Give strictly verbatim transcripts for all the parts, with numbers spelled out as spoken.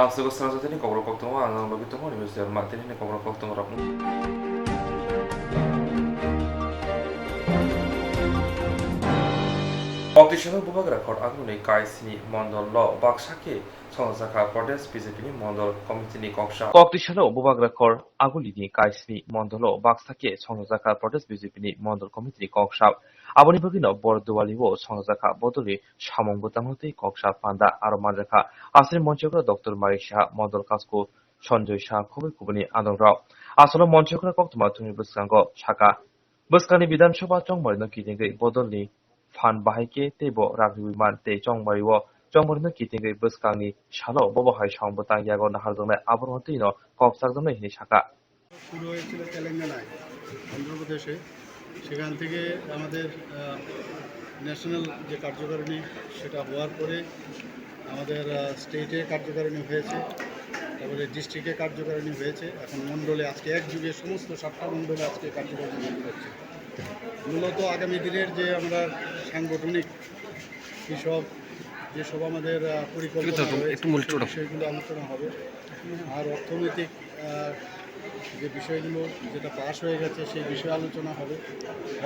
Tamswk swrang jatini kokrok koktwma ang logi tongo, Rimesh Debbarma tini ni kokrok koktwma rok. Koktisalo bubagra khor agulini kaisni mondolo baksa khe songjak kha Pradesh B J P ni mondol committee ni kok sa. Koktisalo bubagra khor agulini kaisni mondolo baksa khe songjak kha Pradesh B J P ni mondol committee ni kok sa. Aboni bagwino Borduwali o songjak kha bodolni samung bwtangno tei kok sa panda aro manjak kha. Aswk monchokra Doctor Manik Saha, mondol kasko Sanjoy Saha khobwi kubuni adongrok. Aswkno monchokra koktwma thwngwi bwskango sakha. Bwskangni Bidhan Sabha chongmarino kitingwi bodolni phan bahai khe teibo rak riwi man tei chongmario chongmarino kitingwi bwskangni salo bobo hai samung bwtang yago naharjaknai aborokno twino kok chakjaknai hwnwi sakha. শুরু হয়েছিল তেলেঙ্গানায়, অন্ধ্রপ্রদেশে। সেখান থেকে আমাদের, আহ, ন্যাশনাল যে কার্যকারিণী, সেটা হওয়ার পরে আমাদের, আহ, স্টেটে কার্যকারিণী হয়েছে, তারপরে ডিস্ট্রিক্টে কার্যকারিণী হয়েছে, এখন মণ্ডলে আজকে এক যুগে সমস্ত সাতটা মণ্ডলে আজকে কার্যকারিণী হচ্ছে। মূলত আগামী দিনের যে আমরা সাংগঠনিক কৃষক যেসব আমাদের, আহ, পরিকল্পনা রয়েছে, সেই বিষয়গুলো আলোচনা হবে। আর অর্থনৈতিক, আহ, যে বিষয়গুলো যেটা পাস হয়ে গেছে, সেই বিষয়ে আলোচনা হবে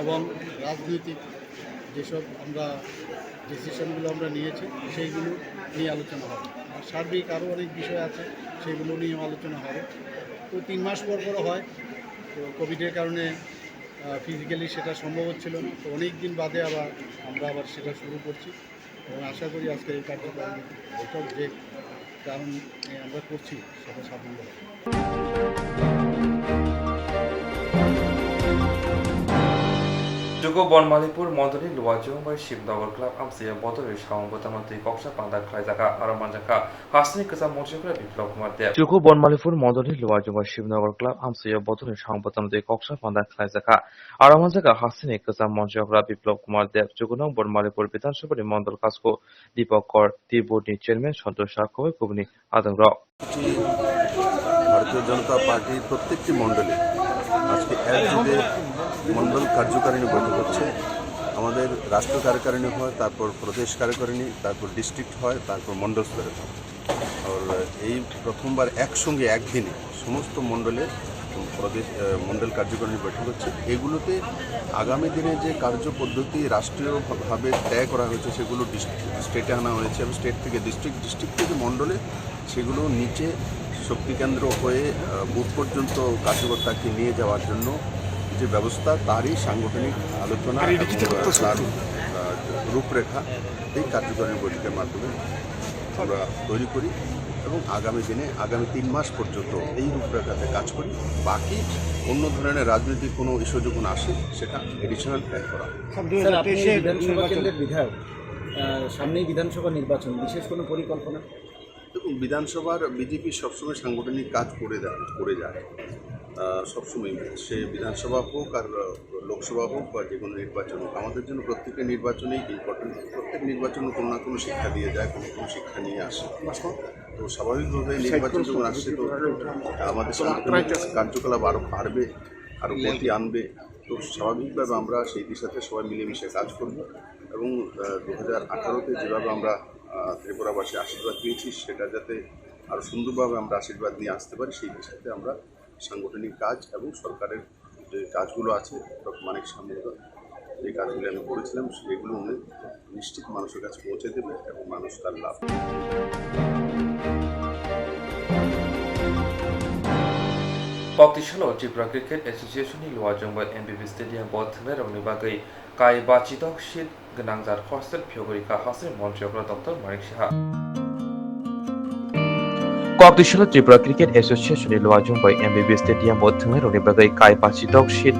এবং রাজনৈতিক যেসব আমরা ডিসিশনগুলো আমরা নিয়েছি, সেইগুলো নিয়ে আলোচনা হবে। আর সার্বিক আরও অনেক বিষয় আছে, সেইগুলো নিয়েও আলোচনা হবে। তো তিন মাস পর পর হয়, তো কোভিডের কারণে, আহ, ফিজিক্যালি সেটা সম্ভব হচ্ছিল না। তো অনেক দিন বাদে আবার আমরা আবার সেটা শুরু করছি এবং আশা করি আজকে এই কার্যক্রম বৈঠক যে কারণে আমরা করছি, সেটা সাফল্য হবে। Chuku Bonmalipur mondolni Luwajong bai Shivnagar club amchai o bodolni samung bwtangno twi kok sa panda khlaijak kha, aro manjak kha. Hasteni kwcham monchokra Biplab Kumar Deb. Chuku Bonmalipur mondolni Luwajong bai Shivnagar club amchai o bodolni samung bwtangno twi kok sa panda khlaijak kha. Aro manjak kha hasteni kwcham monchokra Biplab Kumar Deb, Chuku nong Bonmalipur Bidhan Sabha ni mondol kasko Deepak Kor, T board ni chairman Santosh Saha khobwi kubuni adongrok. ভারতীয় জনতা পার্টির প্রত্যেকটি মণ্ডলে আজকে একযোগে মণ্ডল কার্যকারিণী বৈঠক হচ্ছে। আমাদের রাষ্ট্র কার্যকারিণী হয়, তারপর প্রদেশ কার্যকারিণী, তারপর ডিস্ট্রিক্ট হয়, তারপর মণ্ডল স্তরে হয়। আর এই প্রথমবার একসঙ্গে একদিনে সমস্ত মণ্ডলে প্রদেশ, আহ, মণ্ডল কার্যকারিণী বৈঠক হচ্ছে। এগুলোতে আগামী দিনে যে কার্য পদ্ধতি রাষ্ট্রীয়ভাবে তয় করা হয়েছে, সেগুলো ডিস-, স্টেটে আনা হয়েছে এবং স্টেট থেকে ডিস্ট্রিক্ট, ডিস্ট্রিক্ট থেকে মণ্ডলে, সেগুলো নিচে শক্তি কেন্দ্র হয়ে, আহ, বুথ পর্যন্ত কার্যকর্তাকে নিয়ে যাওয়ার জন্য যে ব্যবস্থা, তারই সাংগঠনিক আলোচনা এবং, আহ, তার, আহ, রূপরেখা এই কার্যকারিণী বৈঠকের মাধ্যমে আমরা তৈরি করি এবং আগামী দিনে, আগামী তিন মাস পর্যন্ত এই রূপরেখাতে কাজ করি। বাকি অন্য ধরনের রাজনৈতিক কোনো ইস্যু যখন আসে, সেটা এডিশনাল অ্যাড করা হয়। স্যার, আপনি বিধানসভা কেন্দ্রের বিধায়ক, আহ, সামনেই বিধানসভা নির্বাচন, বিশেষ কোনো পরিকল্পনা? দেখুন, বিধানসভার বিজেপি সবসময় সাংগঠনিক কাজ করে যায়, করে যায়। আহ, সবসময় সে বিধানসভা হোক আর, আহ, লোকসভা হোক বা যে কোনো নির্বাচন হোক, আমাদের জন্য প্রত্যেকটা নির্বাচনেই ইম্পর্টেন্ট। প্রত্যেক নির্বাচন কোনো না কোনো শিক্ষা দিয়ে যায়, কোনো না কোনো শিক্ষা নিয়ে আসে। তো স্বাভাবিকভাবে নির্বাচন যখন আসছে, তো আমাদের সাংগঠনিক কার্যকলাপ আরও বাড়বে, আরও গতি আনবে। তো স্বাভাবিকভাবে আমরা সেই দিশাতে সবাই মিলেমিশে কাজ করব এবং, আহ, দু হাজার আঠারোতে যেভাবে আমরা, আহ, ত্রিপুরাবাসী আশীর্বাদ পেয়েছি, সেটা যাতে আরও সুন্দরভাবে আমরা আশীর্বাদ নিয়ে আসতে পারি, সেই দিশাতে আমরা সাংগঠনিক কাজ এবং সরকারের যে কাজগুলো আছে, ডক্টর মানিক সাহা মহোদয় যে কাজগুলো আমি করেছিলাম, সেগুলো উনি নিশ্চিত মানুষের কাছে পৌঁছে দেবেন এবং মানুষ তার লাভ। Koktisalo Tripura Cricket Association ni Luwajong bai M B B Stadium bo thwngnairokni bagwi kai bachidok seat gwnangjak hostel phiyogwi rikha hasteni monchokra Doctor Manik Saha. Koktisalo Tripura Cricket Association ni Luwajong bai M B B Stadium bo thwngnairokni bagwi kai bachidok seat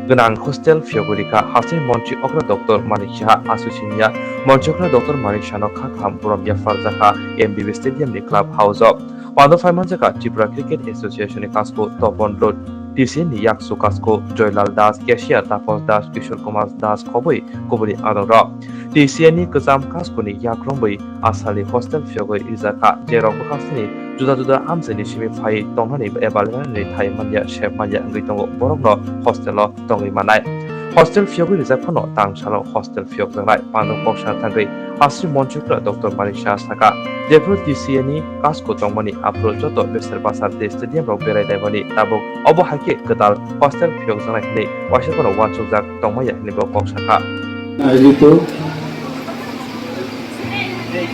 gwnang hostel phiyogwi rikha hasteni montri okra Doctor Manik Saha. Aswk siniya monchokra Doctor Manik Sahano kha kaham borom yapharjakha M B B Stadium ni club house o. Pando phaimanjakha Tripura Cricket Association ni kasko Topon Rot, T C A ni yaksu kasko Joylal Das, cashier Tapos Das, Kishore Kumar Das khobwi kubuni adongrok. T C A ni kwcham kasko ni yakromwi asalni hostel phiyogwi rijakha, jerok bwkhakni juda juda amchaini simi phai tongnani eba lerani thai manya, sep manya wngwi tongo, borokno hostel o tongwi manai. Hostel phiyogwi rijak phano tang salo hostel phiyok tongnai pandok kok sana thangwi asri monchokra Doctor Manik Saha sakha, jephru T C A ni kasko tongmani aphuru joto besar basar tei stadium rok berai laimani tabuk obo hai khe kwtal hostel phiyok tongnai hwnwi waisa phano uansukjak tongmaya hwnwi bo kok sakha. আয়োজিত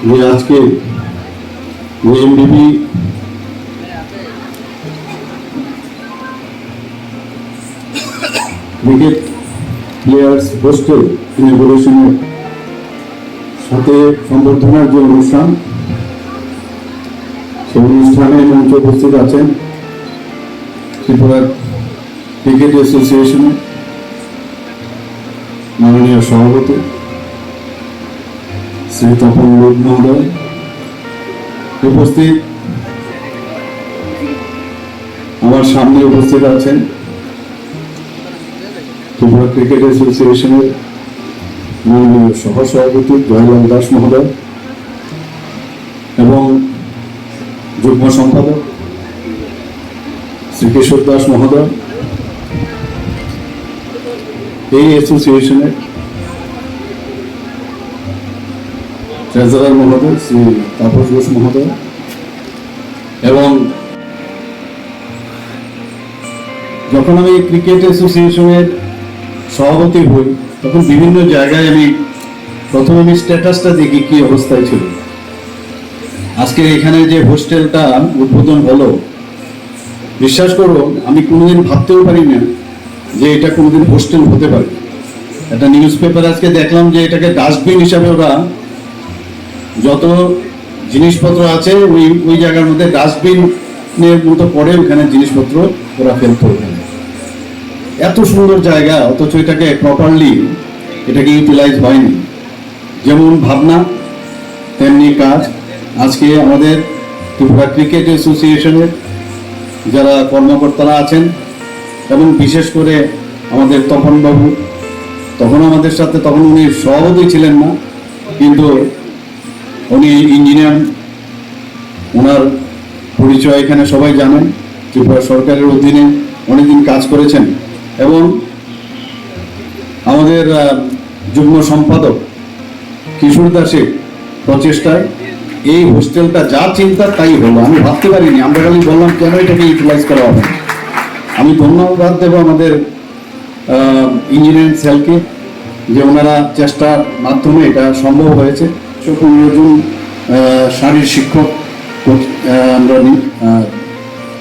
যে আজকে যে এমবিবি cricket players hostel ইনগুরেশনের সাথে সম্বর্ধনার যে অনুষ্ঠান, সেই অনুষ্ঠানে মঞ্চে উপস্থিত আছেন ত্রিপুরা ক্রিকেট অ্যাসোসিয়েশনের মাননীয় সভাপতি শ্রী তপন লোধ মহোদয়, উপস্থিত, আমার সামনে উপস্থিত আছেন ত্রিপুরা ক্রিকেট অ্যাসোসিয়েশনের মাননীয় সহসভাপতি জয়লাল দাস মহোদয় এবং যুগ্ম সম্পাদক শ্রী কিশোর দাস মহোদয়, এই অ্যাসোসিয়েশনের ট্রেজারার মহোদয় শ্রী তাপস ঘোষ মহোদয় এবং যখন আমি ক্রিকেট অ্যাসোসিয়েশনের সভাপতি হই, তখন বিভিন্ন জায়গায় আমি প্রথমে আমি স্ট্যাটাসটা দেখি কি অবস্থায় ছিল। আজকে এখানে যে হোস্টেলটা উদ্বোধন হলো, বিশ্বাস করুন, আমি কোনোদিন ভাবতেও পারি না যে এটা কোনোদিন হোস্টেল হতে পারে। একটা নিউজ পেপার আজকে দেখলাম যে এটাকে ডাস্টবিন হিসাবে ওরা যত জিনিসপত্র আছে ওই ওই জায়গার মধ্যে ডাস্টবিনের মতো করে ওখানে জিনিসপত্র ওরা ফেলতো ওখানে। এত সুন্দর জায়গা, অথচ এটাকে প্রপারলি এটাকে ইউটিলাইজ হয়নি। যেমন ভাবনা তেমনি কাজ। আজকে আমাদের ত্রিপুরা ক্রিকেট অ্যাসোসিয়েশনের যারা কর্মকর্তারা আছেন এবং বিশেষ করে আমাদের তপনবাবু, তখন আমাদের সাথে, তখন উনি সভাপতি ছিলেন না, কিন্তু উনি ইঞ্জিনিয়ার, ওনার পরিচয় এখানে সবাই জানেন। ত্রিপুরা সরকারের অধীনে অনেকদিন কাজ করেছেন এবং আমাদের আহ, যুগ্ম সম্পাদক কিশোর দাসের প্রচেষ্টায় এই হোস্টেলটা যা চিন্তা তাই হলো। আমি ভাবতে পারিনি, আমরা খালি বললাম কেন এটাকে ইউটিলাইজ করা হবে না। আমি ধন্যবাদ দেব আমাদের ইঞ্জিনিয়ারিং সেলকে, যে ওনারা চেষ্টার মাধ্যমে এটা সম্ভব হয়েছে। একশো পনেরো জন আহ, শারীর শিক্ষক কোচ-, আহ, আমরা নি-, আহ,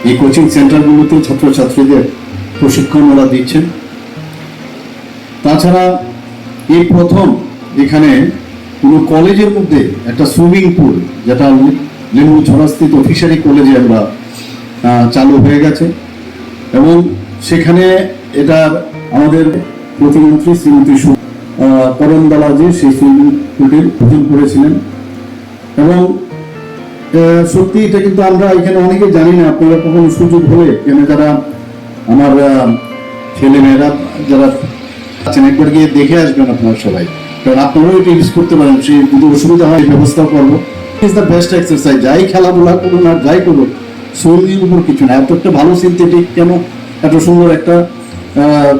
এই কোচিং সেন্টারগুলোতে ছাত্রছাত্রীদের প্রশিক্ষণ ওরা দিচ্ছেন। তাছাড়া এই প্রথম এখানে কোনো কলেজের মধ্যে একটা সুইমিং পুল, যেটা লে-, লেম্বুছড়াস্থিত ফিশারি কলেজে আমরা আহ, চালু হয়ে গেছে এবং সেখানে এটা আমাদের প্রতিমন্ত্রী শ্রীমতী সু-, আহ, করন্দলা যে সেই সুইমিং পুলটির উদ্বোধন করেছিলেন এবং আহ, সত্যি এটা কিন্তু আমরা এখানে অনেকে জানি না। আপনারা কখনো সুযোগ হলে এখানে যারা আমার আহ, ছেলে মেয়েরা যারা আছেন, একবার গিয়ে দেখে আসবেন আপনারা সবাই, কারণ আপনারাও এটা ইউজ করতে পারেন। সেই যদি অসুবিধা হয়, ব্যবস্থা করবো। It's the best exercise। যাই খেলাধুলা করুন আর যাই করুন, সুইমিং উপর কিছু না। এত একটা ভালো সিনথেটিক, কেন এত সুন্দর একটা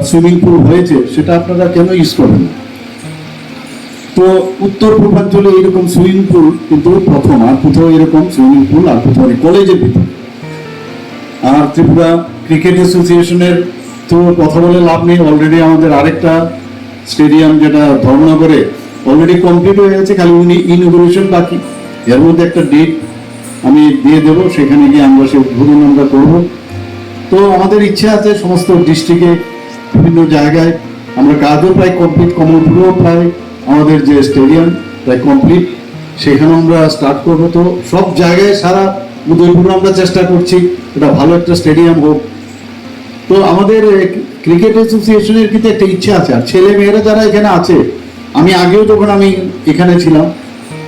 সুইমিং পুল হয়েছে, সেটা আপনারা কেন ইউজ করবেন না? তো উত্তর পূর্বাঞ্চলে এরকম সুইমিং পুল কিন্তু প্রথম, আর কোথাও এরকম সুইমিং পুল আর কোথাও নেই কলেজের ভিতরে। আর ত্রিপুরা ক্রিকেট অ্যাসোসিয়েশনের তো কথা বলে লাভ নেই, অলরেডি আমাদের আরেকটা স্টেডিয়াম যেটা ধর্মনগরে অলরেডি কমপ্লিট হয়ে গেছে, খালি উনি ইনোগুরেশন বাকি। এর মধ্যে একটা ডেট আমি দিয়ে দেবো, সেখানে গিয়ে আমরা সে উদ্বোধন আমরা করব। তো আমাদের ইচ্ছে আছে সমস্ত ডিস্ট্রিক্টে বিভিন্ন জায়গায় আমরা কাজও প্রায় কমপ্লিট, কমলপুরেও প্রায় আমাদের যে স্টেডিয়াম প্রায় কমপ্লিট, সেখানে আমরা স্টার্ট করবো। তো সব জায়গায় সারা উদয়পুরে আমরা চেষ্টা করছি এটা ভালো একটা স্টেডিয়াম হোক। তো আমাদের ক্রিকেট অ্যাসোসিয়েশনের কিন্তু একটা ইচ্ছা আছে, আর ছেলে মেয়েরা যারা এখানে আছে, আমি আগেও যখন আমি এখানে ছিলাম,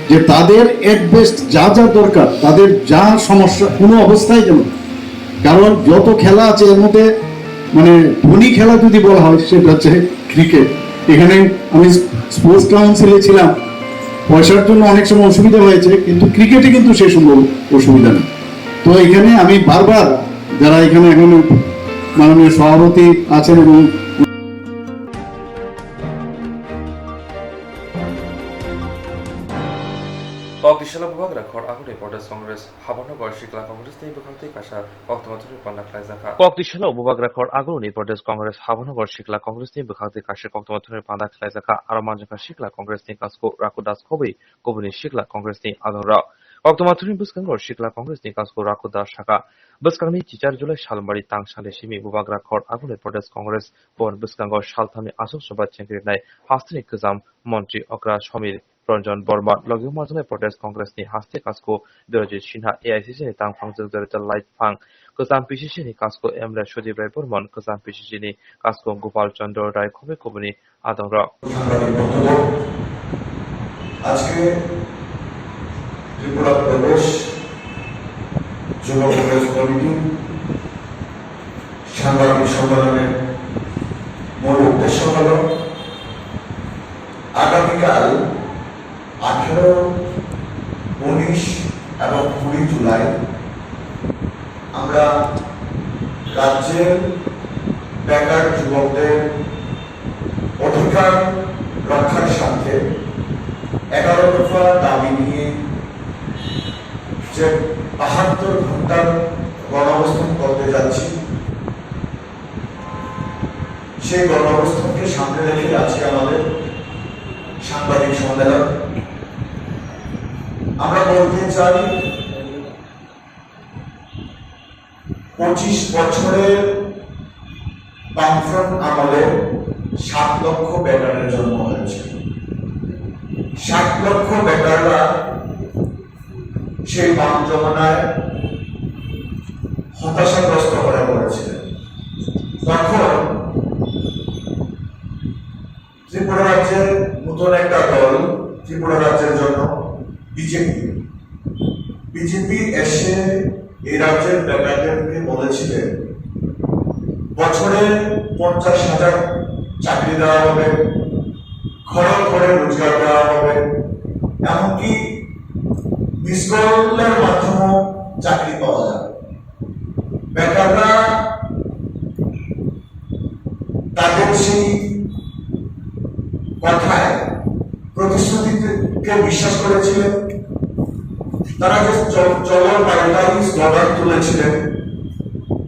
যে তাদের অ্যাট বেস্ট যা যা দরকার, তাদের যা সমস্যা, কোনো অবস্থায় যেন, কারণ যত খেলা আছে এর মধ্যে মানে ধনী খেলা যদি বলা হয় সেটা হচ্ছে ক্রিকেট। এখানে আমি স্পোর্টস কাউন্সিলে ছিলাম, পয়সার জন্য অনেক সময় অসুবিধা হয়েছে, কিন্তু ক্রিকেটে কিন্তু সেই সম্ভব অসুবিধা নেই। তো এখানে আমি বারবার যারা এখানে এখন মাননীয় সভাপতি আছেন এবং Bubagra Khor Agulni Pradesh Congress Habanagar Sikla Congress ni bwkhak twi kaisa koktwma thani panda khlaijakha. Koktisalo Bubagra Khor Agulni Pradesh Congress Habanagar Sikla Congress ni bwkhak twi kaisa koktwma thani panda khlaijakha. Aro manjakha Sikla Congress ni kasko Raku Das khobwi kubuni Sikla Congress ni adongrok. Koktwma thani bwskango Sikla Congress ni kasko Raku Das sakha, bwskangni chichar July salmari tang sani simi Bubagra Khor Agulni Pradesh Congress bon bwskango salthamni aswk soba chengkrinai hasteni kwcham montri okra Somir Ranjan Barma, logi majwlai Pradesh Congress ni haste kasko Birajit Sinha, A I C C ni tangphang jwkjwrita lai phang, kwcham P C C ni kasko M L A Sudip Rai Barman, kwcham P C C ni kasko Gopal Chandra Rai, khobwi kubuni adongrok. সাংবাদিক বন্ধুদের, আজকে ত্রিপুরা প্রদেশ যুব কংগ্রেস কমিটির সাংবাদিক সম্মেলনের মূল উদ্দেশ্য হল আগামীকাল আঠারো, উনিশ এবং কুড়ি জুলাই আমরা রাজ্যের বেকার যুবকদের অধিকার রক্ষার স্বার্থে এগারো দফা দাবি নিয়ে যে বাহাত্তর ঘন্টার গণঅবস্থান করতে যাচ্ছি, সেই গণঅবস্থানকে সামনে রেখে আজকে আমাদের সাংবাদিক সম্মেলন। আমরা বলতে চাই, পঁচিশ বছরের বামফ্রন্ট আমলে সাত লক্ষ বেকারের জন্ম হয়েছে। সাত লক্ষ বেকাররা সেই বাম জমানায় হতাশাগ্রস্ত হয়ে পড়েছিলেন। তখন ত্রিপুরা রাজ্যের নতুন একটা দল, ত্রিপুরা রাজ্যের জন্য বিজেপি, বিজেপি এসে এই রাজ্যের বেকারদেরকে বলেছিলেন, বছরে পঞ্চাশ হাজার চাকরি দেওয়া হবে, ঘরে ঘরে রোজগার দেওয়া হবে, এমনকি মিস কলের মাধ্যমেও চাকরি পাওয়া যাবে। বেকাররা তাদের সেই কথায়, প্রতিশ্রুতিকে বিশ্বাস করেছিলেন। তারা যে চ-, চলো পাল্টাই স্লোগান তুলেছিলেন,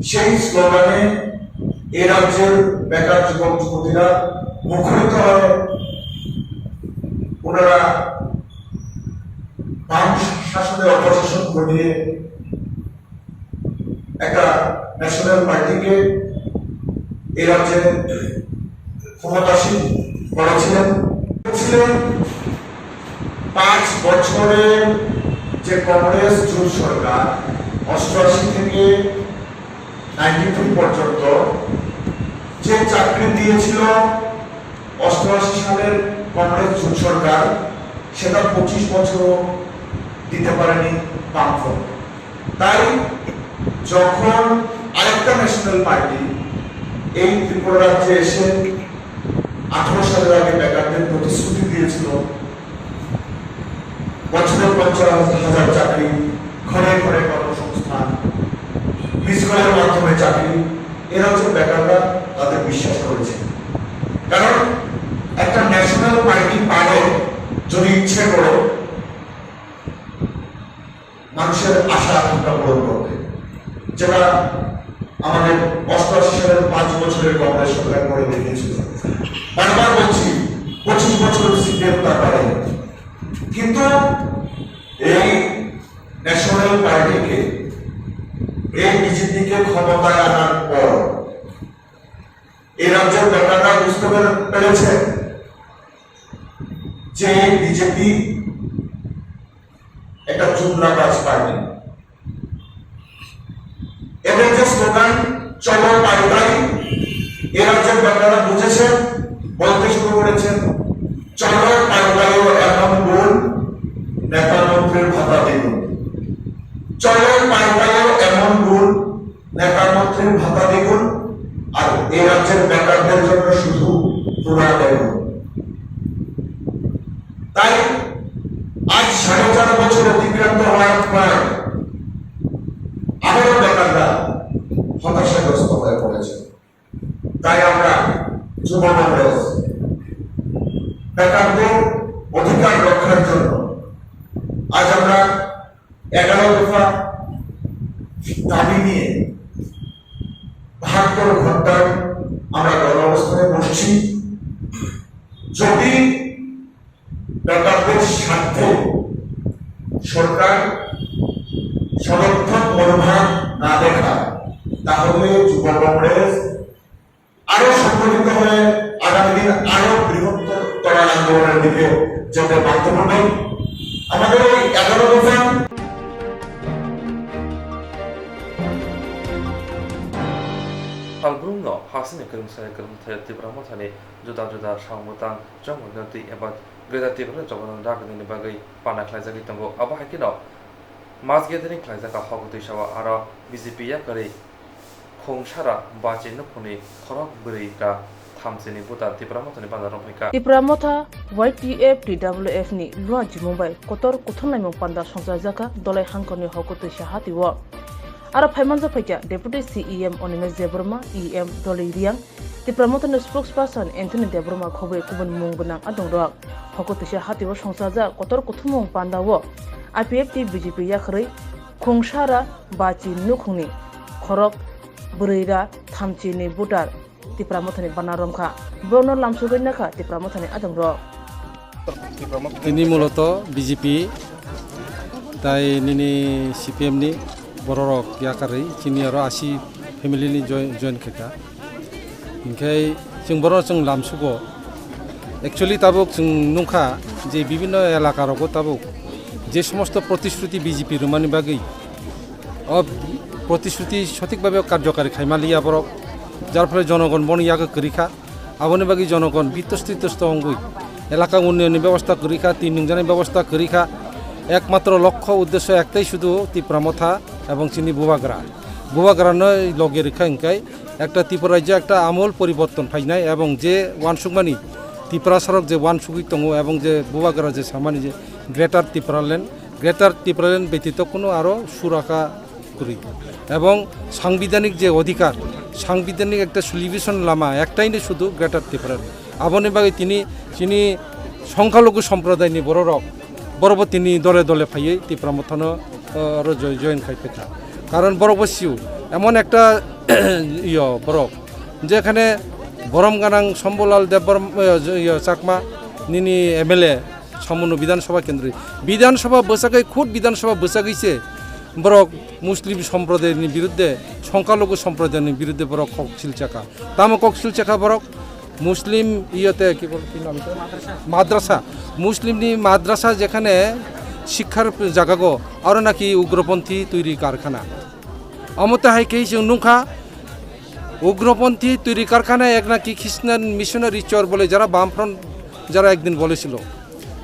সেই স্লোগানে এ রাজ্যের বেকার যুবক যুবতীরা মুখরিত হয়ে ওনারা বাম শাসনের অপশাসন ঘটিয়ে একটা ন্যাশনাল পার্টিকে এই রাজ্যে ক্ষমতাসীন করেছিলেন। ছিলেন পাঁচ বছরে যে কংগ্রেস জোট সরকার অষ্টআশি থেকে নাইনটি থ্রি পর্যন্ত যে চাকরি দিয়েছিল অষ্টআশি সালের কংগ্রেস জোট সরকার, সেটা পঁচিশ বছরও দিতে পারেনি বামফ্রন্ট। তাই যখন আরেকটা ন্যাশনাল পার্টি এই ত্রিপুরা রাজ্যে এসে আঠারো সালের আগে বেকারদের প্রতিশ্রুতি দিয়েছিল, বছরে পঞ্চাশ হাজার চাকরি, ঘরে ঘরে কর্মসংস্থান, মিস কলের মাধ্যমে চাকরি, এরা হচ্ছে বেকাররা, তাদের বিশ্বাস করেছে। কারণ একটা ন্যাশনাল পার্টি পারে যদি ইচ্ছে করে মানুষের আশা আকাঙ্ক্ষা পূরণ করতে, যেটা আমাদের অষ্টআশি সালের পাঁচ বছরের কংগ্রেস সরকার করে দেখিয়েছিল। বারবার বলছি, পঁচিশ বছর সিপিএম তা পারেনি। কিন্তু এই ন্যাশনাল পার্টিকে, এই বিজেপিকে ক্ষমতায় আনার পর এই রাজ্যের বেকাররা বুঝতে পেরে-, পেরেছে যে বিজেপি একটা জুমলাবাজ পার্টি। এদের যে স্লোগান "চলো পাল্টাই", এ রাজ্যের বেকাররা বুঝেছেন, বলতে শুরু করেছেন, "চলো পাল্টাইও এমন গুণ, নেতা মন্ত্রীর ভাতা দ্বিগুণ। চলো পাল্টাইও এমন গুণ, নেতা মন্ত্রীর ভাতা দ্বিগুণ, আর এ রাজ্যের বেকারদের জন্য শুধু পুরা বেগুন।" তাই আজ সাড়ে চার বছর অতিক্রান্ত হওয়ার পর আবারও বেকাররা হতাশাগ্রস্ত হয়ে পড়েছে। তাই আমরা যুব কংগ্রেস বেকারদের অধিকার রক্ষার জন্য আজ আমরা এগারো দফা দাবি নিয়ে বাহাত্তর ঘন্টার আমরা গণঅবস্থানে বসছি। যদি বেকারদের স্বার্থে সরকার সদর্থক মনোভাব না দেখায়, তাহলে যুব কংগ্রেস আরো সংগঠিত হয়ে আগামী দিন আরো বৃহত্তর আন্দোলনের দিকে যেতে বাধ্য হবে। আমাদের এই এগারো দফা Salbrumno hasini kwrwngsa kwrwngthaya Tipra Mothani juda juda samung bwtang chongmani twi eba Greater Tipraland Jogorno Ragni ni bagwi pana khlaijagwi tongo. Abo hai kheno mass gathering khlaijak kha Hokotwi sao aro B J P yakarwi Khungsara bachi nukhungni khorok bwrwi ra thamchini buta Tipra Mothani bana romphai kha. Tipra Motha Y T F T W F ni lua jimung bai kotor kuthum naimung panda songchajak kha Dolai Hangkorni Hokotwi Sahati o. Aro phaimanjak phaikha Deputy C E M Animesh Debbarma, E M Dolai Riang, Tipra Mothani spokesperson Anthony Debbarma khobwi kubun mung gwnang adongrok. Hokotwi Sahati o songchajak kotor kuthumung panda o I P F T B J P yakarwi Khungsara bachi nukhungni khorok bwrwi ra thamchini voter Tipra Mothani bana romkha. Borokno lamsogwi nakha Tipra Mothani adongrok. Tini muloto B J P tai nini C P M ni bororok yakarwi chini aro asi family ni join, join khaikha. Hinkhe chwng borok chwng lamsugo. Actually tabuk chwng nukha je bibhinno elaka rogo tabuk je somosto protishruti B J P rwmani bagwi o protishruti sothik bhabe karjokari khaima liya borok, jar phole jonogon boni yago kwrwi kha. Aboni bagwi jonogon bitosto titosto wngwi elaka unnayonni bebosta kwrwi kha, tin nungjani bebosta kwrwi kha. Ekmatro lokho uddesyo ektai sudu Tipra Motha ebong chini Bubagra. Bubagrano loge rwkha hinkhe ekta Tripura rajyo ekta amul poriborton phainai ebong je wansukmani Tiprasarok je wansugwi tongo ebong je Bubagra je samani je Greater Tipraland, Greater Tipraland betito kuno aro surakha kwrwi. Ebong sangbidanik je odhikar, sangbidanik ekta solution lama ektaino sudu Greater Tipraland. Aboni bagwi tini chini songkhalugu somprodayni bororok, borokbo tini dole dole phaiwi Tipra Mothano, o, aro joi-, join khai phaikha. Karon borokbo sio, emon ekta, iyo, borok, jekhane borom ganang Shambhulal Debbarma, iyo, iyo, Chakma, nini M L A, Samuno Bidhan Sabha kendri. Bidhan Sabha bwsagwi, khud Bidhan Sabha bwsagwi se borok Muslim somprodayni biruddhe, songkhalugu somprodayni biruddhe borok kok silchakha. Tamo kok silchakha borok? Muslim iyote ki bol-, ki nam to? Madrasa. Muslimni madrasa jekhane shikkar jagago aro naki ugroponthi toiri karkhana. Omote hai khe chwng nukha, ugroponthi toiri karkhana ek naki Christian missionary chor bole jara Bamfront jara ekdin bolesilo.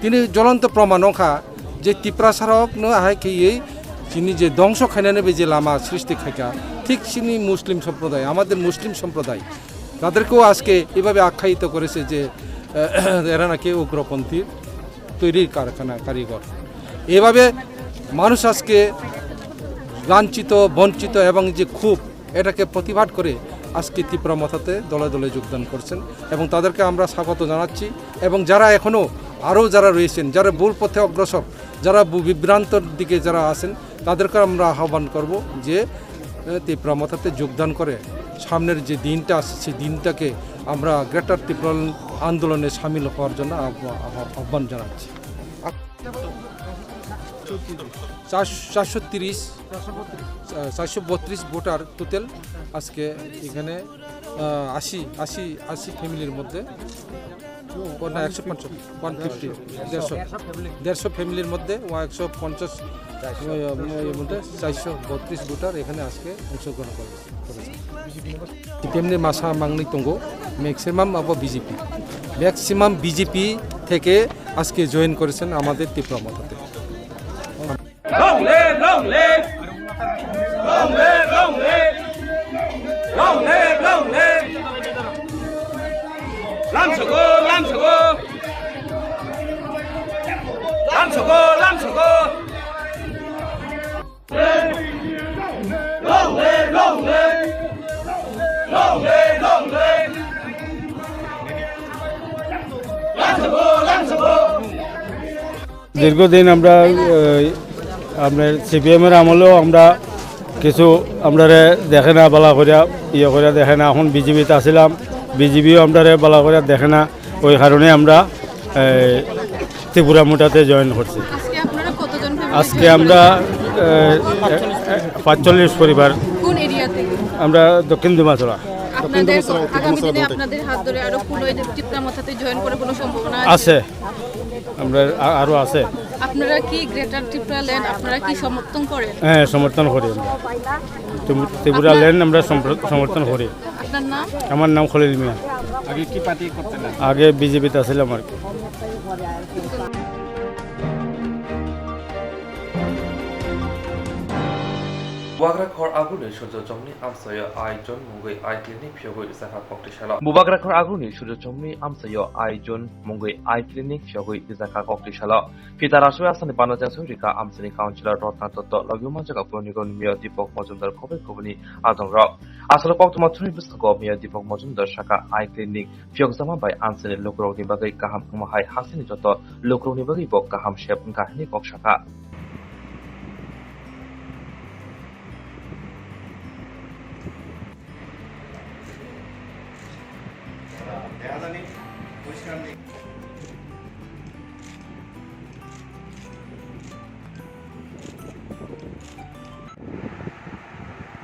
Tini jolonto proman ongkha je Tiprasarokno hai kheywi chini je dongso khainani bai je lama srishti khaikha, thik chini Muslim somproday, amader Muslim somproday, তাদেরকেও আজকে এভাবে আখ্যায়িত করেছে যে, আহ, এরা নাকি উগ্রপন্থী তৈরির কারখানা, কারিগর। এভাবে মানুষ আজকে লাঞ্ছিত, বঞ্চিত এবং যে ক্ষোভ, এটাকে প্রতিবাদ করে আজকে তিপ্রা মথাতে দলে দলে যোগদান করছেন এবং তাদেরকে আমরা স্বাগত জানাচ্ছি। এবং যারা এখনও আরও যারা রয়েছেন, যারা ভুল পথে অগ্রসর, যারা বু-, বিভ্রান্তর দিকে যারা আছেন, তাদেরকে আমরা আহ্বান করব যে, এ, তিপ্রা মথাতে যোগদান করে সামনের যে দিনটা আসছে, সেই দিনটাকে আমরা গ্রেটার তিপ্রা আন্দোলনে সামিল হওয়ার জন্য আহ্বা-, আহ্বা-, আহ্বান জানাচ্ছি। চার-, চারশো তিরিশ, আহ, চারশো বত্রিশ ভোটার টোটাল আজকে এখানে, আহ, আশি, আশি, আশি ফ্যামিলির মধ্যে, ও না, একশো পঞ্চাশ, ওয়ান ফিফটি, দেড়শো, দেড়শো ফ্যামিলির মধ্যে ও একশো পঞ্চাশ, ওই, ওই, ওই মধ্যে চারশো বত্রিশ ভোটার এখানে আজকে অংশগ্রহণ করে, করেছে। তেমনি মাসা মাংনি তঙ্গো, ম্যাক্সিমাম আবো বিজেপি, ম্যাক্সিমাম বিজেপি থেকে আজকে জয়েন করেছেন আমাদের তিপ্রা মথাতে। Long live, long live. Long live, long live. Long live, long live. Lamsogo, lamsogo. Lamsogo, lamsogo. Long live, long live. Long live, long live. Lamsogo, lamsogo. দীর্ঘদিন আমরা, আহ, আপনার সিপিএম এর আমলেও আমরা কিছু আমরারে দেখে না, বালা করিয়া ইয়ে করিয়া দেখে না। এখন বিজেপিতে আসিলাম, বিজেপিও আমরারে বালা করিয়া দেখে না, ওই কারণে আমরা এই, ত্রিপুরা মোটাতে জয়েন করছি। আজকে আপনারা কতজন ফ্যামিলি আজকে জয়েন আমরা করেছেন? এ, এ, পাঁচচল্লিশ পরিবার। কোন এরিয়া থেকে? আমরা দক্ষিণ দুমাছড়া। আপনাদের আগামী দিনে আপনাদের হাত ধরে আরো কোনো এই যে টিপরা মথাতে জয়েন করে কোনো সম্ভাবনা আছে? আছে। আমরা আ-, আরো আছে। আপনারা কি গ্রেটার ত্রিপুরা ল্যান্ড আপনারা কি সমর্থন করেন? হ্যাঁ, সমর্থন করি আমরা। ত্রিপু-, ত্রিপুরা ল্যান্ড আমরা সম্প্র-, সমর্থন করি। আপনার নাম? আমার নাম খলিল মিয়া। আগে কি পার্টি করতেন? আগে বিজেপিতে আছিলাম আর কি। Bubagra khor aguni sujok chongni amchaio ai jon mungwi ai clinic phiyogwi rijak kha kokti salo. Bubagra khor aguni sujok chongni amchaio ai jon mungwi ai clinic phiyogwi rijak kha kokti salo. Pita rasui asani bana jangsui rika amchani councilor Rotna Dotto logi manjaga puroni goni Mayor Deepak Majumdar khobai khobani adongrok. Asalo koktwma thuni bwskango Mayor Deepak Majumdar saka ai clinic phiyokjakma bai amchani lukurokni bagwi kaham wngma hai haksini joto lukurokni bagwi bo kaham sep wngkha hwnwi kok saka.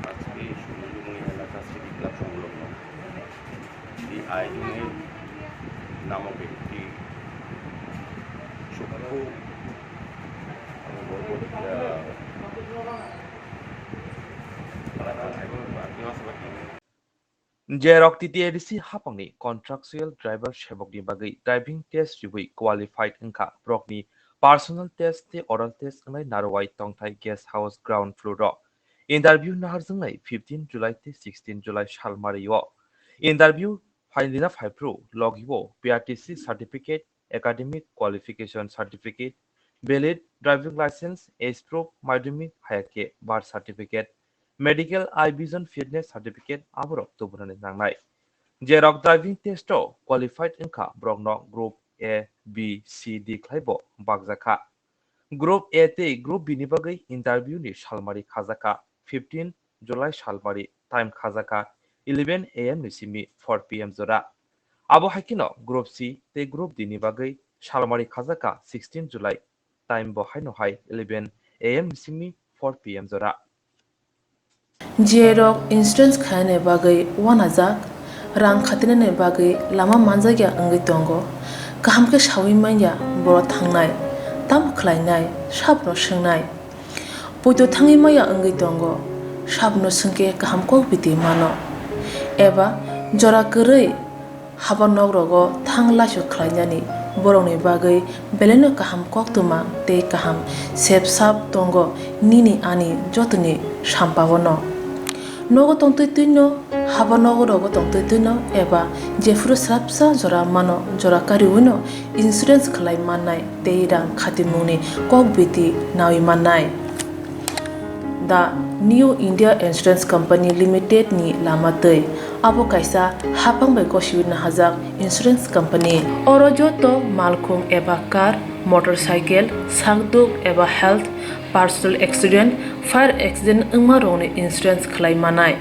আজকে সুন্দরবন এলাকা city club সংলগ্ন এই আয়োজনের নামক একটি সূক্ষ্ম এবং বড়, আহ, Jerok T T A D C hapangni contractual driver sebokni bagwi driving test riwi qualified wngkha, borokni personal test tei oral test wngnai narwai tongthai guest house ground floor o. Interview naharjaknai fifteen July tei sixteen July salmario. Interview phailina phaiphru logi o P R T C certificate, academic qualification certificate, valid driving license, age proof, madhyamik hayakhe birth certificate, medical eye vision fitness certificate aborok tubunani nangnai. Jerok driving test o qualified wngkha borokno group A, B, C, D khlaibo bakjakha. Group A tei Group B ni bagwi interview ni salmari khajakha fifteen July salmari, time khajakha eleven A M ni simi four P M jora. Abo hai kheno Group C tei Group D ni bagwi salmari khajakha sixteen July, time bo haino hai eleven A M ni simi four P M jora. Jerok insurance khainani bagwi uanajak, rang khatinani bagwi lama manjakya wngwi tongo. Kaham khe saui manya borok thangnai, tamo khlainai, sabno swngnai. Poito thangwi manya wngwi tongo, sabno swngkhe kaham kok biti mano. Eba jora kwrwi haba nok rogo thang laisok khlainani borokni bagwi belaino kaham koktwma tei kaham sep sap tongo nini ani jotoni sampao no. Nogo tongtwi twino, haba nogo rogo tongtwi twino eba jephuru swrapsa jora mano jora kariwino insurance khlai mannai tei rang khatimungni kok biti nawi mannai. The New India Insurance Company Limited ni lama twi. Abo kaisa hapang bai gosiwi nahajak insurance company. Oro joto malkhung eba car, motorcycle, sakduk eba health, personal accident, fire accident wngma rokni insurance khlai manai.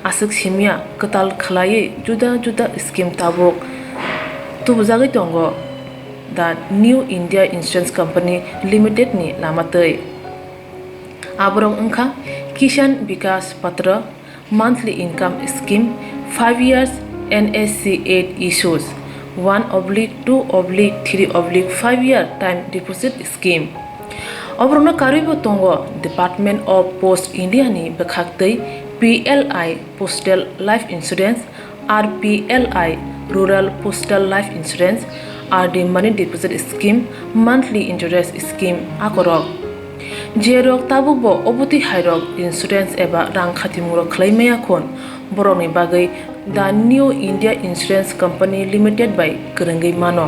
Aswk simya kwtal khlaiwi juda juda scheme tabuk tubujagwi tongo the New India Insurance Company Limited ni lama twi. Aborok wngkha Kisan Vikas Patra, monthly income scheme, five years N S C eight issues, one oblique two oblique three oblique five year time deposit scheme. Oborokno karwibo tongo Department of Post India ni bwkhaktwi P L I Postal Life Insurance, R P L I Rural Postal Life Insurance, R D Money Deposit Scheme, Monthly Interest Scheme akorok. Jerok tabukbo obotwi hairok insurance eba rang khatimungrok khlai maya khun, borokni bagwi The New India Insurance Company Limited bai kwrwngwi mano.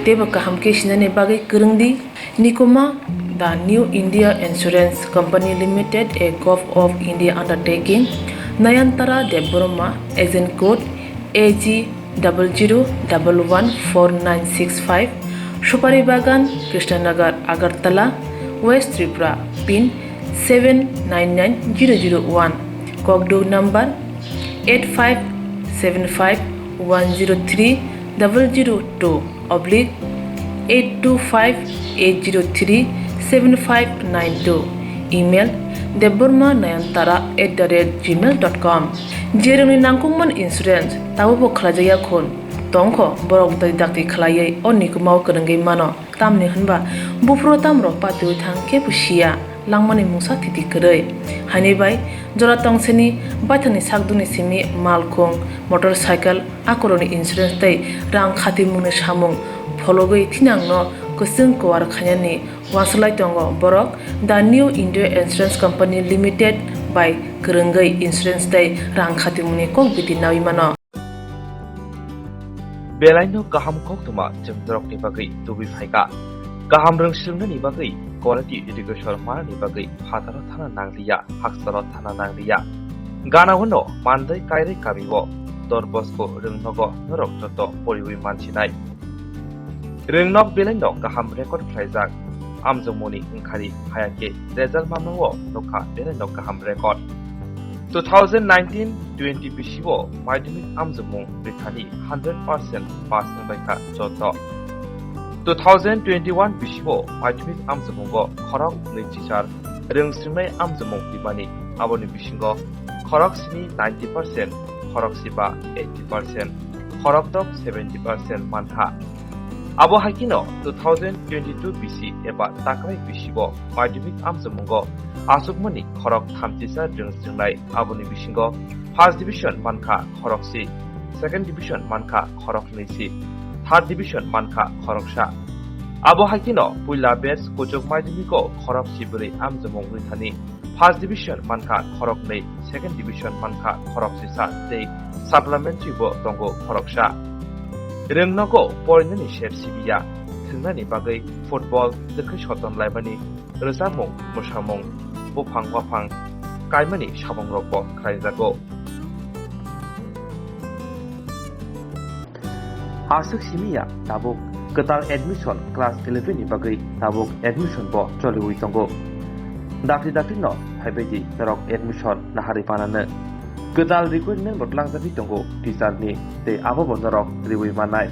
Teibo kaham khe sinani bagwi kwrwng di. Nikuma, The New India Insurance Company Limited, a Govt of India undertaking, Nayantara Debbarma, agent code A G double zero double one four nine six five, Supari Bagan, Krishnanagar, Agartala, West Tripura. pin seven nine nine zero zero one, kokduk number eight five seven five one zero three double zero two oblique eight two five eight zero three seven five nine two, email debbarma nayantara at the rate gmail dot com. Jerwngni nangkukmani insurance tabukbo khlaijakya khun tongkho, borok dakti dakti khlaiwi o nikumao kwrwngwi mano. Tamni hwnba buphuru tamrok patiwi thang kebo siya, langmani mungsa thiti kwrwi. Haini bai jora tongsini baithangni sakduni simi malkhung, motorcycle, akoroni insurance tei rang khatimungni samung phologwi thinangno kwchwng kuar khainani uansuk lai tongo borok. The New India Insurance Company Limited bai kwrwngwi insurance tei rang khatimungni kok biti nawi mano. Belaino kaham koktwma chwng norokni bagwi tubui phaikha. Kaham rwng swrwngnani bagwi quality education manani bagwi phataro thana nangliya, hakchalo thana nangliya. Ganao no mandai kairwi kamio Don Bosco rwng nogo norok joto poriwi mansinai. Rwngnok belaino kaham record khlaijak. Amjokmungni wngkhari hayakhe result mamao nokha belaino kaham record. Two thousand nineteen twenty bisio madhyamik amjokmung rithani hundred percent pass wngbaikha joto. Two thousand twenty-one bisio madhyamik amjokmungo khorok nwi chichar rwng swrwngnai amjokmung ribani, aboni bisingo khorok sini ninety percent, khorok siba eighty percent, khorok dok seventy percent mankha. Abo hai kheno two thousand twenty-two bisi eba takrai bisibo madhyamik amjokmungo achukmani khorok thamchisa rwng swrwngnai, aboni bisingo first division mankha khorok si, second division mankha khorok nwi si, third division mankha khoroksa. Abo hai kheno puila batch kuchuk madhyamiko khorok sibwrwi amjokmung rithani first division mankha khoroknwi, second division mankha khoroksisa tei supplementary bo tongo khoroksa. Rwngnogo porinani sep sibiya, thwngnani bagwi football twkhwi soton laimani, rwchapmung, mwsamung, buphang waphang kaimani sabongrokbo khlaijago. Aswk simi ya tabuk kwtal admission class eleven ni bagwi tabuk admission bo choliwi tongo. Dakti dakti no phaibaidi norok admission naharwi panano. Kwtal requirement bo tlangjagwi tongo teacher ni tei abo bo norok riwi mannai.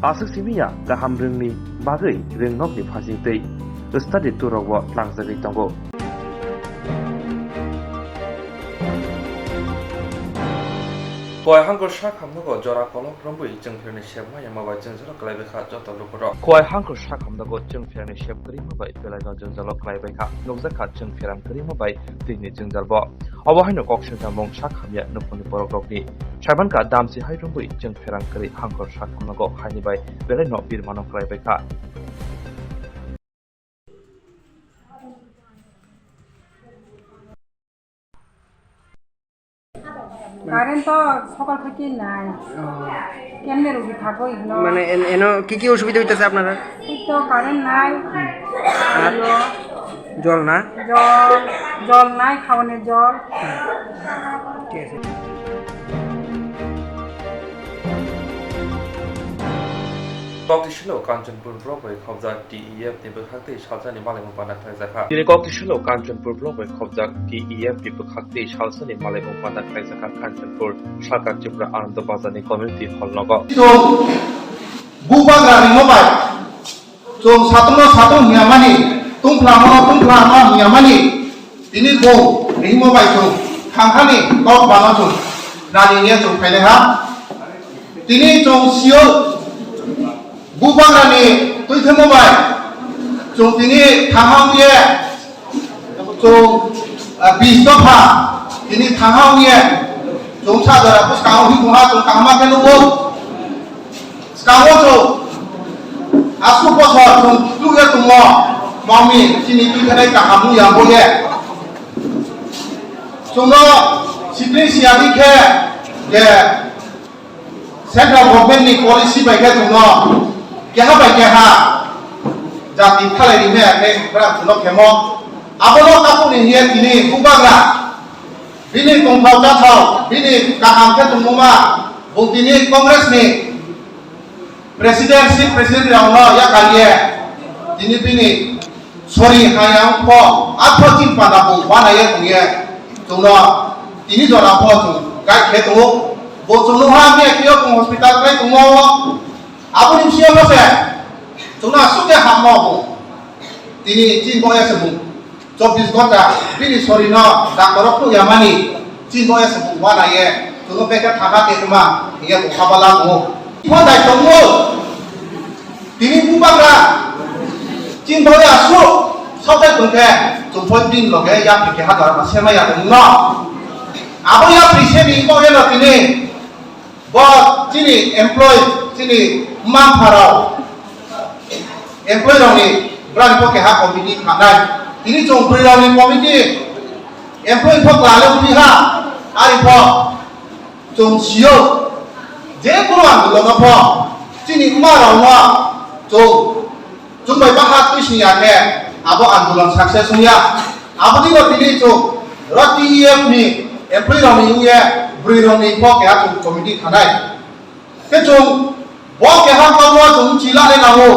Aswk simi ya kaham rwngni bagwi rwngnokni phasing tei study tour rok bo tlangjagwi tongo. Khowai hangkor sak hamnago jora kolok romwi chwng pherni sep ma yama bai jwngjalo kwlaibai kha joto lukurok. Khowai hangkor sak hamnago chwng pherni sep kwrwima bai belaino jwngjalo kwlaibai kha. Nukjak kha chwng pherang kwrwima bai twini jwngjal bo. Obo haino kok sengkha mung sak hamya nukhungni borok rokni. Saiman kha damchi hai romwi chwng pherang kwrwi hangkor sak hamnago haini bai belaino birmano kwlaibai kha. Current to sokol theke nai. Oh. Kemne rugi thago hino. মানে এন-, এনো কি কি অসুবিধা হইতেছে আপনারা? এই তো current নাই। আর? জল না? জল, জল নাই, খাওয়ানোর জল। ঠিক আছে। Koktisilo Kanchanpur block bai khobjak T E F ni bwkhak tei salsani malaimung panda khlaijakha. Tini Koktisilo Kanchanpur block bai khobjak T E F ni bwkhak tei salsani malaimung panda khlaijakha Kanchanpur Sakar Tripura Ananda Bazar ni community hall nogo. Chwng bubagra rimo bai, chwng satung no satung hiya mani, tungphla no tungphla no hiya mani, tini bo rimo bai chwng thangkhani kok bano chwng nani hiya chwng phainai ha. Tini chwng sio Bubagrani twi thwngmo bai chwng tini thangha wngye, chwng, ah, bis dopha tini thangha wngye, chwng sa jora bwskango himtongha chwng kaham khe nukgo. Swkango chwng aswk bosor chwng tukya tongmo, mami chini twi thanai kaham wngya bo ye. Chwngno sitring siyadi khe je Central government ni policy bai khe chwngno keha bai keha jati thalai rimaya khe bwrang chwngno khemo. Abono tabukni hiye tini bubagra bini tongthok chathok, bini kaham khe tongmoma, bo tini Congress ni president, si president rokno yakariye tini bini Sori hayang pho, a pho chini panda bo uanai ye tong ye. Chwngno tini jora pho chwng guide khe tongo. Bo chwngno ha miya khe yo chwng hospital khlai tongo. Aboni bisingo pho se chwngno aswk khe hammo bo. Tini chini bo ya se bo. Chobbish ghonta bini sorino doctor rok phuk yamani, chini bo ya se bo uanai ye, chwngno bekhe thana tongma, hiya bo khabala tongo. Bo dai tongo. Tini bubagra chini bo ya su, sokai tongkhe, chwng phoi bini loge yapri khe hadar ma sema ya tongno. Abo yapri semi bo ya tini. Bo chini employee, chini mma pharao, employee rokni brani bo keha committee khanai. Tini chwng bwrwi rokni committee, employee bo kwlale wngwi ha, ari bo chwng sio, je kunu andolon no pho chini mma rokno chwng Chwng bai baha twi sing ya khe, abo andolon success wng ya. Aboni bo tini chwng ro T E F ni employee rok ni wng ye, bwrwi rok ni bo keha chwng committee khanai. Khe chwng bo keha kok no chwng chila le nango.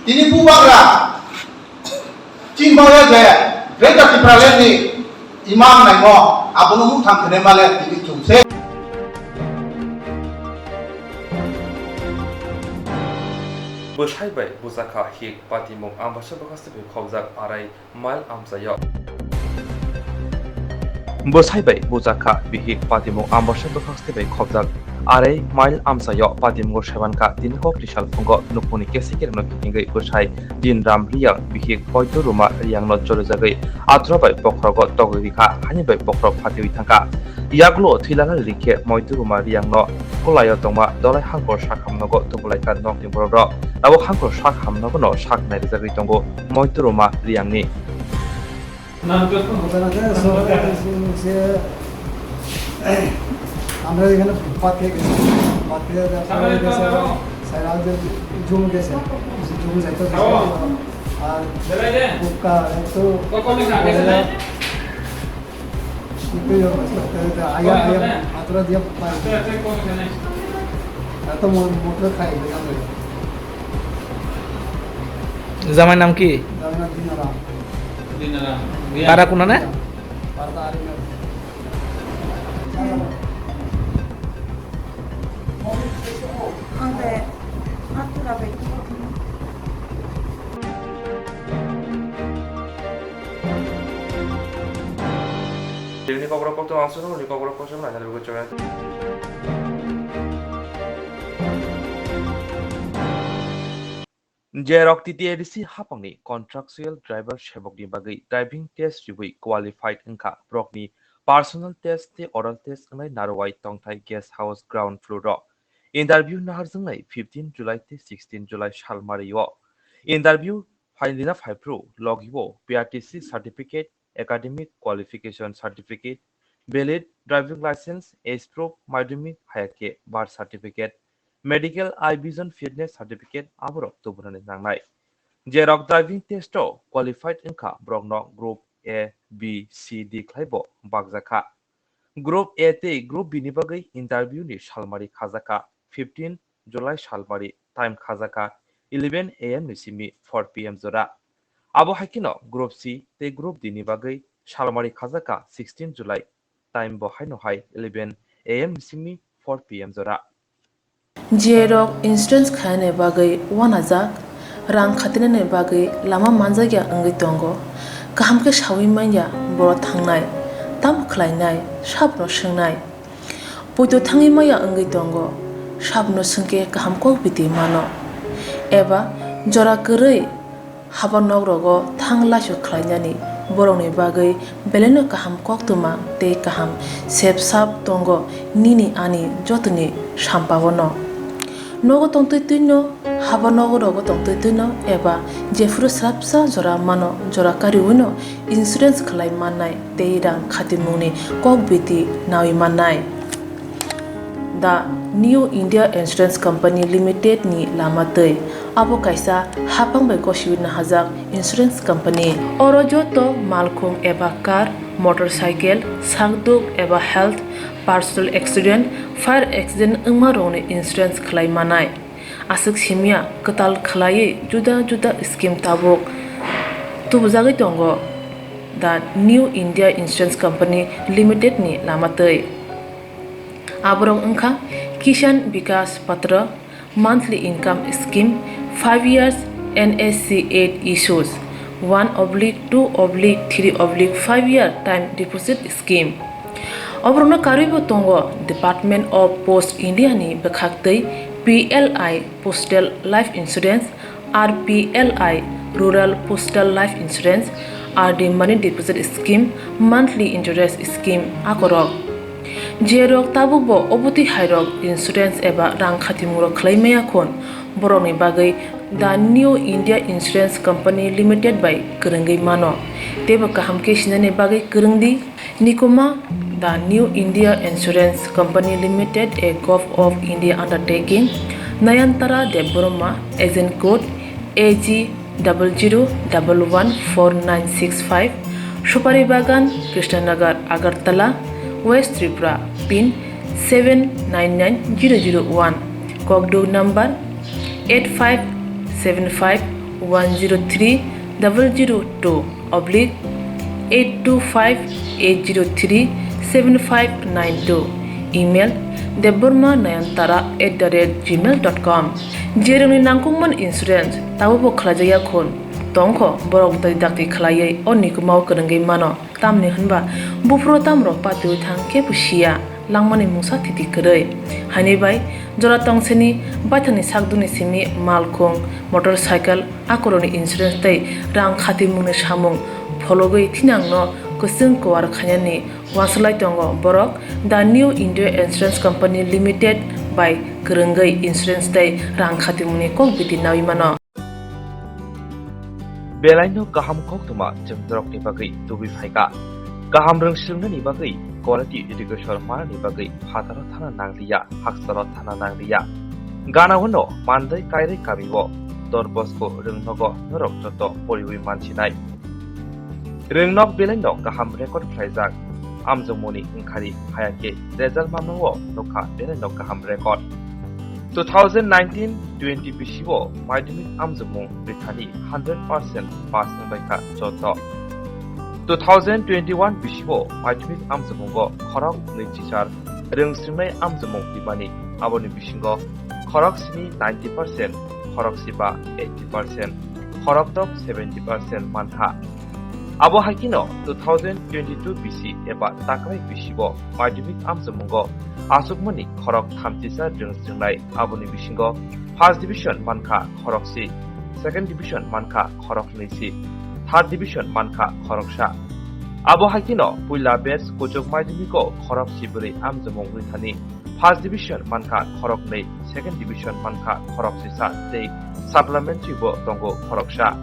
Tini bubagra chini bo ya je Greater Tipraland ni imang naimo, abono mung thang khene male tini chwng se. Bwsai bai bujak kha hik patimung Ambasa bwkhaste bai khobjak arai mile amchaio. Bwsai bai bujak kha bihik patimung Ambasa bwkhaste bai khobjak arai mile amchaio patimungo seban kha tini kok tisal phungo nukungni kesekirokno kitingwi bwsai Din Ram Riyang bihik Poito Ruma Riyangno chorijagwi athro bai bokhorogo togwi rikha, hani bai bokhorok phatwi thangkha. Yaklo thwilana rikhe Moitu Ruma Riyangno kulaio tongma Dolai Hangkor sak hamnogo tubulaikha nokni borokrok. Abo Hangkor sak hamnogono sak nairijagwi tongo Moitu Ruma Riyangni. ঘটনাতে সবাই এসে আমরা এখানে পাঠিয়ে গেছি, পাঠিয়ে দেওয়ার পরে গেছে, স্যার আমাদের জুম গেছে, জুম যাইতে গেছে। আর বুকা একটু Aya, aya, atura dia pai. Ito mo motor khai. Jamai nam ki? Jamai nam Dinaram. Dinaram. Para kuna na? Para ta ari na. Ang be, atura be. Tini kokrok koktwma ang swnamwi kokrok kosom naina bagwi chwrai. Jerok T T A D C hapangni contractual driver sebokni bagwi driving test riwi qualified wngkha borokni personal test tei oral test wngnai Narwai tongthai guest house ground floor o. Interview naharjaknai fifteen July tei sixteen July salmario. Interview phailina phaiphru logi o P R T C certificate, academic qualification certificate, valid driving license, age proof, madhyamik hayakhe birth certificate, medical eye vision fitness certificate aborok tubunani nangnai. Jerok driving test o qualified wngkha borokno group A, B, C, D khlaibo bakjakha. Group A tei Group B ni bagwi interview ni salmari khajakha fifteen July salmari, time khajakha eleven A M ni simi four P M jora. Abo hai kheno Group C tei Group D ni bagwi salmari khajakha sixteen July, time bo haino hai eleven A M ni simi four P M jora. Jerok insurance khainani bagwi uanajak, rang khatinani bagwi lama manjakya wngwi tongo. Kaham khe saui manya boro thangnai, tamo khlainai, sabno swngnai. Poito thangwi manya wngwi tongo, sabno swngkhe kaham kok biti mano. Eba jora kwrwi Haba nok rogo thang laisok khlainani borokni bagwi belaino kaham koktwma tei kaham sep sap tongo nini ani jotoni sampao no. Nogo tongtwi twino, haba nogo rogo tongtwi twino eba jephuru swrapsa jora mano jora kariwino insurance khlai mannai tei rang khatimungni kok biti naui mannai. The New India Insurance Company Limited ni lama twi. Abo kaisa haphang bai gosiwi nahajak insurance company. Oro joto malkhung eba car, motorcycle, sakduk eba health, personal accident, fire accident wngma rokni insurance khlai manai. Aswk simya kwtal khlaiwi juda juda scheme tabuk Tubujagwi tongo The New India Insurance Company Limited ni lama twi. Aborok wngkha Kisan Vikas Patra, monthly income scheme, five years, N S C eight issues, one oblique two oblique three oblique five year time deposit scheme. Oborokno karwibo tongo Department of Post India ni bwkhaktwi P L I Postal Life Insurance, R P L I Rural Postal Life Insurance, R D Money Deposit Scheme, Monthly Interest Scheme akorok. Jerok tabukbo obotwi hairok insurance eba rang khatimungrok khlai maya khun, borokni bagwi The New India Insurance Company Limited bai kwrwngwi mano. Teibo kaham khe sinani bagwi kwrwng di. Nikuma, The New India Insurance Company Limited, a Govt of India undertaking, Nayantara Debbarma, agent code A G double zero double one four nine six five, Supari Bagan, Krishnanagar, Agartala, West Tripura, pin seven nine nine zero zero one, Kokduk number eight five seven five one zero three double zero two oblique eight two five eight zero three seven five nine two, email debbarma nayantara at the rate gmail dot com. Jerokni nangkukmani insurance tabukbo khlaijakya khun tongkho, borok dakti dakti khlaiwi o nikumao kwrwngwi mano. Tamni hwnba buphuru tamrok patiwi thang kebo siya, langmani mungsa thiti kwrwi. Haini bai jora tongseni baithangni sakdukni simi malkhung, motorcycle, akorokni insurance tei rang khatimungni samung phologwi thinangno kwchwng kuar khainani uansuk lai tongo borok The New India Insurance Company Limited bai kwrwngwi insurance tei rang khatimungni kok biti naui mano. Belaino kaham koktwma chwng norokni bagwi tubui phaikha. Kaham rwng swrwngnani bagwi quality education manani bagwi phataro thana nangliya, haksaro thana nangliya. Ganao no Mandai Kairwi kamio Don Bosco rwngnogo norok joto poriwi mansinai. Rwngnok belaino kaham record khlaijak. Amjokmungni wngkhari haya khe result mamnao nukha belaino kaham record. Two thousand nineteen twenty bisio madhyamik amjokmung rithani hundred percent pass wngbaikha joto. Two thousand twenty-one bisio madhyamik amjokmungo khorok nwi chichar rwng swrwngnai amjokmung rimani, aboni bisingo khorok simi ninety percent, khorok siba eighty percent, khorok dok seventy percent mankha. Abo hai kheno two thousand twenty-two bisi eba takrai bisibo madhyamik amjokmungo achukmani khorok thamchisa rwng swrwngnai, aboni bisingo first division mankha khorok si, second division mankha khorok nwi si, third division mankha khoroksa. Abo hai kheno puila batch kuchuk madhyamiko khorok si bwrwi amjokmung rithani first division mankha khorok nwi, second division mankha khorok sisa tei supplementary bo tongo khoroksa.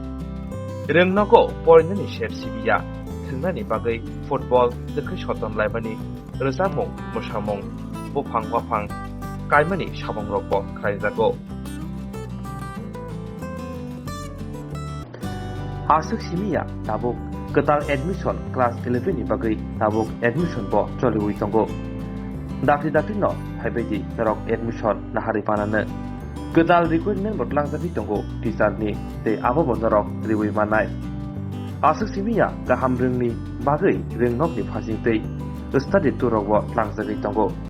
Rwngnogo porinani sep sibiya, thwngnani bagwi football twkhwi soton laimani, rwchapmung, mwsamung, buphang waphang kaimani samungrokbo khlaijago. Aswk simi ya tabuk kwtal admission class eleven ni bagwi tabuk admission bo choliwi tongo. Dakti dakti no phaibai di norok admission naharwi panano. Kwtal recruitment bo tlangjagwi tongo teacher ni, tei abo bo norok riwi mannai. Aswk simi ya kaham rwngni bagwi rwngnokni phasing tei study tour rok bo tlangjagwi tongo.